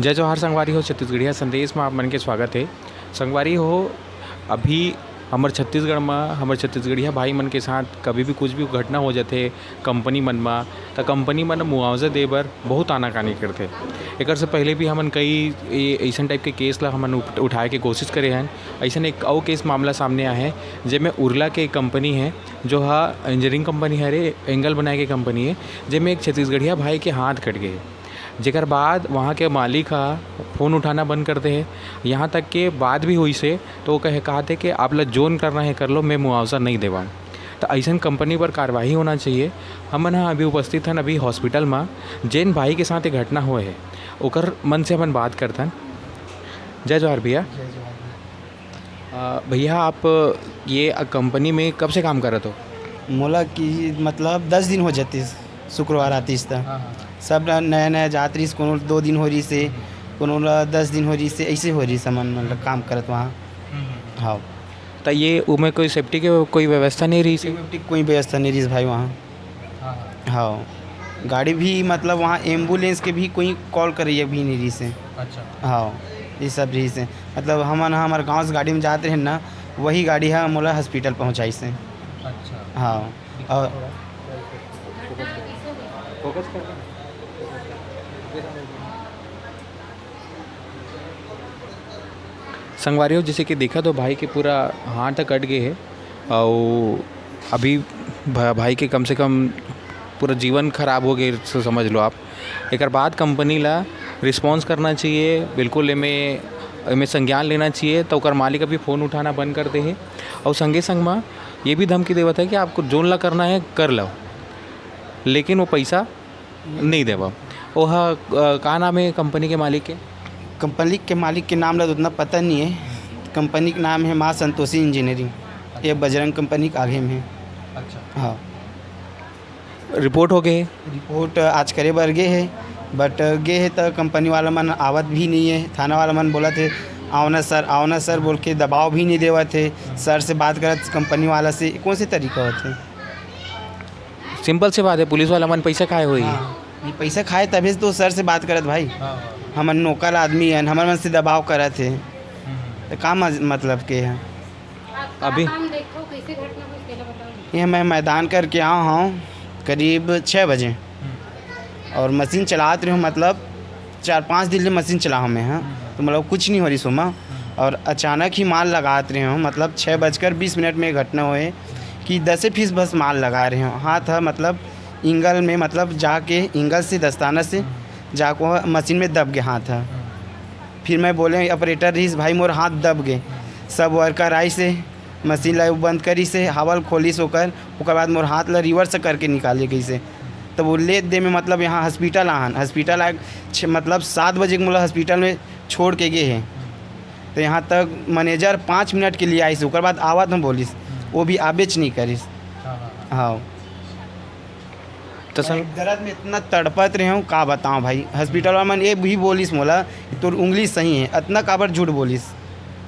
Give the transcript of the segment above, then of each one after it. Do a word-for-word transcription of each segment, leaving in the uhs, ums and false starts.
जय जोहार संगवारी हो, छत्तीसगढ़िया संदेश में आप मन के स्वागत है। संगवारी हो, अभी हमर छत्तीसगढ़ में हमर छत्तीसगढ़िया भाई मन के साथ कभी भी कुछ भी घटना हो जाथे कंपनी मन में, त कंपनी मन मुआवजा दे बर बहुत आनाकानी करथे। एकर से पहले भी हमन कई ए-, अइसन टाइप के केस ला हमन उठ-, उठाए के कोशिश करे हन। अइसन एक अउ केस मामला सामने आए हे, जेमे उरला के एक कंपनी है, जो हा इंजीनियरिंग कंपनी हरे, एंगल बनाए के कंपनी है, जेमे एक छत्तीसगढ़िया भाई के हाथ कट गए। जेकर बाद वहाँ के मालिक ह फोन उठाना बंद कर दे हे। यहाँ तक के बात भी होइस हे, तो वो कहे, कहत हे कि आप ला जोन करना है कर लो, मैं मुआवजा नहीं देवंव। तो अइसन कंपनी पर कार्रवाई होना चाहिए। हमन ह अभी उपस्थित हन अभी हॉस्पिटल में, जेन भाई के साथ ये घटना होए हे, ओकर मन से हमन बात करथन। जय जोहार भैया। जय जोहार भैया। अ, भैया, आप ये, अ, कंपनी में कब से काम करत हो? मोला कि मतलब दस दिन हो जातिस, शुक्रवार आतिस त। हाँ, हाँ। सब न-, नया नया जात रहिस, कोनो दो दिन हो रहिस हे, कोनो ला दस दिन हो रहिस हे, ऐसे हो रहिस हे हमन मतलब काम करत वहाँ। हम्म, हम्म। हाँ। त ये उमे कोई सेफ्टी के कोई व्यवस्था नहीं रहिस हे? सेफ्टी कोई व्यवस्था नहीं रहिस भाई वहाँ। हाँ, हाँ। हाँ, गाड़ी भी मतलब वहाँ एम्बुलेंस के भी कोई कॉल करइया भी नहीं रहिस हे। अच्छा। हाँ, ये सब रहिस हे। मतलब हमन ह हमर गाँव से गाड़ी में जात रहेन ना, वही गाड़ी ह मोला हॉस्पिटल पहुँचाइस हे। अच्छा। हाँ, और फोकस कर। संगवारी हो, जैसे कि देखत हो, भाई के पूरा हाथ कट गए हे, अउ अभी भ-, भाई के कम से कम पूरा जीवन खराब हो गए, स-, समझ लो आप। एकर बाद कंपनी ला रिस्पॉन्स करना चाहिए, बिल्कुल एमे, एमे संज्ञान लेना चाहिए। तो ओकर मालिक अभी फ़ोन उठाना बंद कर दे हे, अउ संगे संग मा ये भी धमकी देवत है कि आपको जोन ला करना है, कर लो, लेकिन वो पैसा नहीं देवा। ओहा, अ, का नाम है कंपनी के मालिक के? कंपनी के मालिक के नाम ला तो उतना पता नहीं है। कंपनी के नाम है माँ संतोषी इंजीनियरिंग, ये बजरंग कंपनी के आगे में है। अच्छा। हाँ। रिपोर्ट हो गए? रिपोर्ट आज करे बर गे हे, बट गे हे त कंपनी वाला मन आवत भी नहीं है। थाना वाला मन बोलत हे, "आओ ना सर, आओ ना सर," बोल के दबाव भी नहीं देवत हे। सर से बात करत कंपनी वाला से, कौन से तरीका होथे? सिंपल से बात है, पुलिस वाला मन पैसा खाए होही। हाँ, ये पैसा खाए तभी तो सर से बात करत भाई। हाँ, हाँ। हमन नौकर आदमी हन, हमर मन से दबाव करत हे। हम्म। तो का मज-, मतलब के है? अभी काम देखो, कैसे घटना हुई, पहले बताओ। ये मैं मैदान करके आया हूँ करीब छः बजे। हम्म। और मशीन चलात रहे हूँ, मतलब चार पाँच दिन ले मशीन चला हूँ मैं, हाँ। हम्म। तो मतलब कुछ नहीं हो रही सोमा। हम्म। और अचानक ही माल लगात रहे हूँ, मतलब छः बजकर बीस मिनट में ये घटना हुए कि दसे फीस बस माल लगा रहे हूँ। हाथ है मतलब एंगल में, मतलब जाके एंगल से दस्ताना से हम्म। जाको मशीन में दब गए हाथ है। हम्म। फिर मैं बोले ऑपरेटर रहीस, "भाई मोर हाथ दब गए।" सब वर्कर आइस हे, मशीन ला बंद करिस हे, हवा ल खोलिस ओकर, ओकर बाद मोर हाथ ला रिवर्स करके निकाले गइस हे। तब वो ले दे में मतलब यहाँ हॉस्पिटल आहन, हॉस्पिटल आए छ-, मतलब सात बजे के मोला हॉस्पिटल में छोड़ के गए हे। तो यहाँ तक मैनेजर पाँच मिनट के लिए आइस, ओकर बाद आवत हम बोलिस, वो भी आबेच नहीं करिस। हाँ, हाँ, हाँ। हाँ। तो सर दर्द में इतना तड़पत रहे हूँ, का बताऊँ भाई। हॉस्पिटल वाला मन ये भी बोलिस मोला कि तोर उंगली सही है, इतना काबर झूठ बोलिस।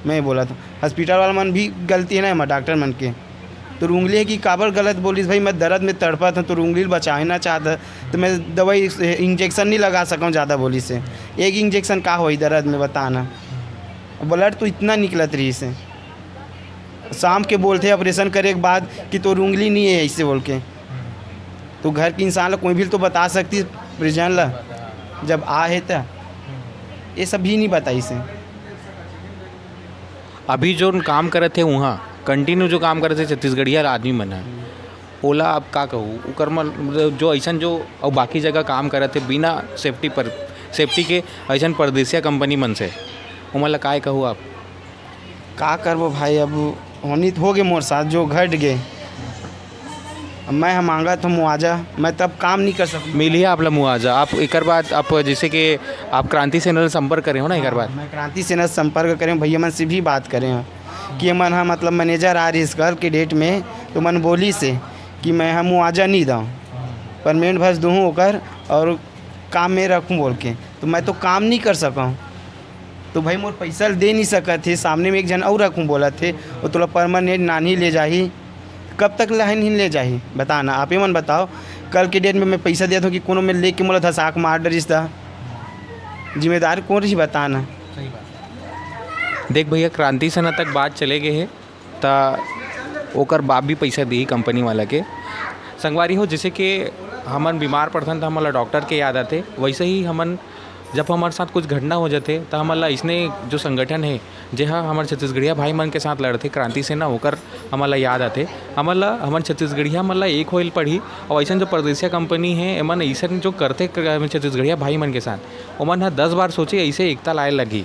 मैं बोला तो हॉस्पिटल वाला मन भी गलती है ना, एमा डॉक्टर मन के। तोर उंगली है कि काबर गलत बोलिस भाई, मैं दर्द में तड़पत हूँ, तोर उंगली ल बचाना चाहत है, तो मैं दवाई, इंजेक्शन नहीं लगा सकूँ ज़्यादा बोलिस हे। एक इंजेक्शन का होई दर्द में, बता ना। ब्लड तो इतना निकलत रहिस हे। शाम के बोलथे ऑपरेशन करे के बाद कि तोर उंगली नहीं है ऐसे बोल के। तो घर के इंसान ला कोई भी तो बता सकती परिजन ला, जब आ है त ये सब भी नहीं बताइस हे। अभी जो काम करत हे उहाँ कंटिन्यू जो काम करत हे छत्तीसगढ़िया आदमी मन ह, ओला आप का कहू? ओकर मन जो ऐसन जो अउ बाकी जगह काम करत हे बिना सेफ्टी पर, सेफ्टी के ऐसन परदेसिया कंपनी मन से, ओमन ला काय कहू आप? का करबो भाई, अब होनी तो हो गए मोर साथ, जो घट गए। अब मैं हम मांगत हूँ मुआवजा, मैं तब काम नहीं कर सकूँ। मिली आप ला मुआवजा। आप एकर बाद आप जैसे कि आप क्रांति सेना से संपर्क करे हो ना एकर हाँ, बाद? मैं क्रांति सेना से संपर्क करे हूँ, भैया मन से भी बात करे हूँ कि मन हाँ मतलब मैनेजर आ रही इस कल के डेट में, तो मन बोलिस हे कि मैं हम मुआवजा नहीं दूँ, परमानेंट बस दूँ ओकर और काम में रखूँ बोल के, तो मैं तो काम नहीं कर सकूँ। तो भाई मोर पैसा ल दे नहीं सकत हे, सामने में एक झन अउ रखूँ बोलत हे, वो तोला परमानेंट नानी ले जाही। कब तक लाइन ही ले जाही, बता ना, आप ही मन बताओ। कल के डेट में मैं पैसा देत हूँ कि कोनो में लेके मोला धसाक मार डरिस ता। जिम्मेदार कौन रही, बता ना। देख भैया, क्रांति सेना तक बात चले गए हे, त ओकर बाप भी पैसा दी कंपनी वाला के। संगवारी हो, जैसे कि हमन बीमार पड़थन त हमन ला डॉक्टर के याद आथे, वैसे ही हमन जब हमारे साथ कुछ घटना हो जाथे त हमन ला इसने जो संगठन है, जे हा हमर छत्तीसगढ़िया भाई मन के साथ लड़थे क्रांति सेना, ओकर हमन ला याद आथे। हमन ला, हमन छत्तीसगढ़िया मन ला एक होइल पड़ही। और ऐसन जो परदेसिया कंपनी है, एमन ऐसन जो करथे क-, छत्तीसगढ़िया भाई मन के साथ, ओमन ह दस बार सोचे, ऐसे एकता लाए लगही।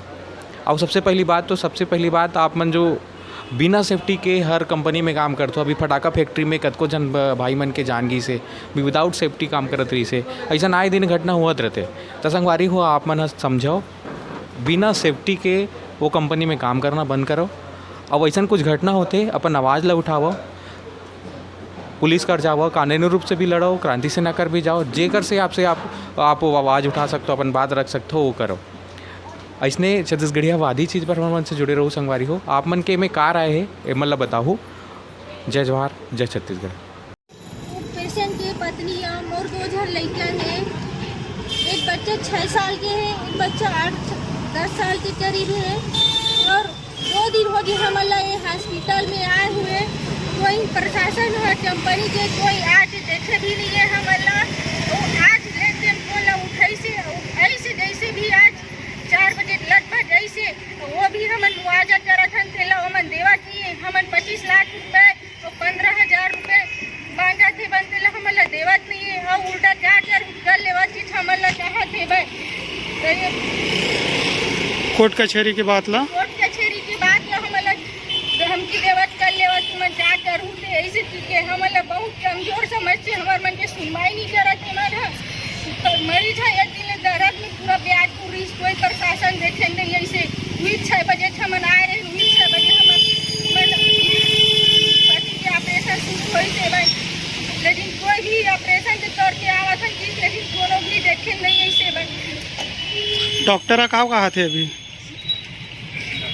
और सबसे पहली बात तो, सबसे पहली बात, आप मन जो बिना सेफ्टी के हर कंपनी में काम करथो, अभी फटाका फैक्ट्री में कतको झन ब-, भाई मन के जान गिस हे, विदाउट सेफ्टी काम करत रहिस हे। ऐसन आए दिन घटना होत रहथे। त संगवारी हो, आप मन ह समझो, बिना सेफ्टी के वो कंपनी में काम करना बंद करो। अब ऐसन कुछ घटना होथे, अपन आवाज़ ला उठावो, पुलिस कर जावो, कानूनी रूप से भी लड़ो, क्रांति सेना कर भी जाओ, जेकर से आपसे आप, आप वो आवाज़ उठा सकते हो, अपन बात रख सकते हो, वो करो। ऐसने छत्तीसगढ़िया वादी चीज़ पर हमन से जुड़े रहो संगवारी हो। आप मन के में कार आए हे, एमन ला बताहू। जय जोहार, जय छत्तीसगढ़। पेशेंट के पत्नी या मोर दो झन लइका हे। एक बच्चा छः साल के हे, एक बच्चा आठ दस साल के करीब हे। और दो दिन हो गए हमन ला ये हॉस्पिटल में आए हुए। कोई प्रशासन और कंपनी के कोई आज देखे भी नहीं है हमन ला। वो आज लेन देन को ला उठाई से, ऐसे जैसे भी आज चार बजे लगभग ऐसे वो भी हमन मुआवजा करत हन, तेला ओमन देवत नहीं है। हमन पच्चीस लाख रुपए तो पंद्रह हजार रुपए मांगत हे बन, तेला हमन ला देवत नहीं है। और उल्टा चार चार कर लेवत चीज हमन ला चाहत हे बन। तो ये कोर्ट कचहरी के बात ला कोर्ट कचहरी के बात ला हमन ला धमकी देवत कर लेवत कि मैं का करूँ, तो ऐसे चीज के हमन ला बहुत कमजोर समझ के हमर मन के सुनवाई नहीं करत हे मन ह। तो मरीज ह एक दिन ले दर्द में पूरा ब्याज पूरी कोई प्रशासन देखे नहीं। ऐसे हुई छः बजे हमन आए रहे, हुई छः बजे हमन हमन पति के ऑपरेशन शुरू होई से भाई, लेकिन कोई भी ऑपरेशन के तौर पे आवत है कि लेकिन कोनो भी देखे नहीं ऐसे भाई। डॉक्टर ह का कहा थे अभी?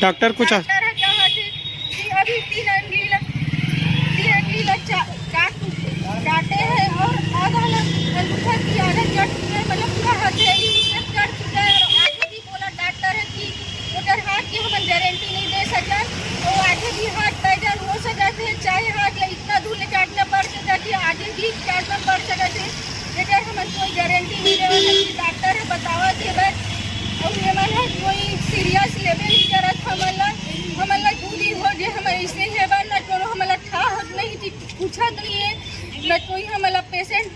डॉक्टर कुछ आ- डॉक्टर ह कहा थे कि अभी तीन अंगली ल-, तीन अंगली ल चा-, काट काटे हैं और आधा ल-, अंगूठा की आधा कट चुका है, मतलब पूरा हथेली सब कट चुका है। और आगे भी बोला डॉक्टर है कि उधर हाथ की हमन गारंटी नहीं दे सकत, तो आगे भी हाथ पैदल हो सकत है, चाहे हाथ ले इतना दूर ले काटना पड़ सकत है, आगे भी काटना पड़ सकत है। एकर हमन कोई गारंटी नहीं देवत है कि डॉक्टर ह बतावत हे बस, और ये मन ह कोई सीरियस लेबे नहीं करत हमन ला। हमन ला दू दिन हो गए हम ऐसे हे बन, ना कोनो हमन ला ठाहत नहीं कि पूछत नहीं है, ना कोई हमन ला पेशेंट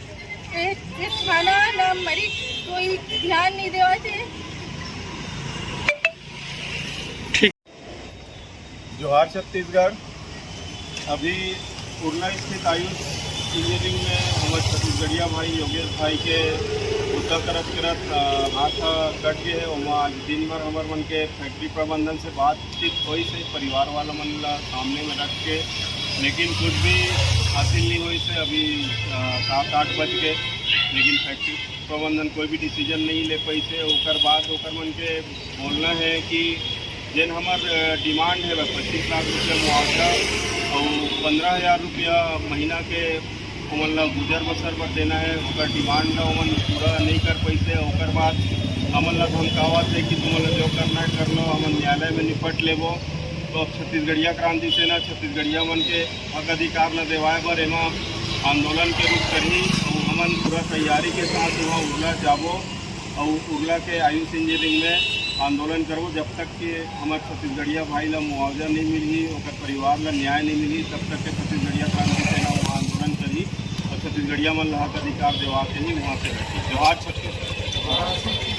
पे, पे खाना ना मरीज कोई ध्यान नहीं देवत है। ठीक। जोहार छत्तीसगढ़। अभी उरला स्थित आयुष इंजीनियरिंग में हमर छत्तीसगढ़िया भाई योगेश भाई के मुद्दा करत करत, अ, हाथ ह कट गए है। ओमा आज दिन भर हमर मन के फैक्ट्री प्रबंधन से बातचीत होइस हे, परिवार वाला मन ला सामने में रख के, लेकिन कुछ भी हासिल नहीं होइस हे। अभी, अ, सात आठ बज के, लेकिन फैक्ट्री प्रबंधन कोई भी डिसीजन नहीं ले पाइस हे। ओकर बाद ओकर मन के बोलना है कि जेन हमर, अ, डिमांड है पच्चीस लाख रुपया मुआवजा और पंद्रह हज़ार रुपया महीना के ओमन ला गुजर बसर बर देना है, ओकर डिमांड ला ओमन पूरा नहीं कर पाइस हे। ओकर बाद हमन ला धमकावत है कि तुमन ला जो करना है कर लो, हमन न्यायालय में निपट लेबो। तो अब छत्तीसगढ़िया क्रांति सेना छत्तीसगढ़िया मन के हक अधिकार ला देवाए बर एमा आंदोलन के रूप करही। अउ हमन पूरा तैयारी के साथ वहाँ उरला जाबो अउ उरला के आयुष इंजीनियरिंग में आंदोलन करबो। जब तक के हमर छत्तीसगढ़िया भाई ला मुआवजा नहीं मिलही, ओकर परिवार ला न्याय नहीं मिलही, तब तक के छत्तीसगढ़िया क्रांति सेना वहाँ आंदोलन करही अउ छत्तीसगढ़िया मन ला हक अधिकार देवा के ही वहाँ से रखी। जोहार छत्तीसगढ़।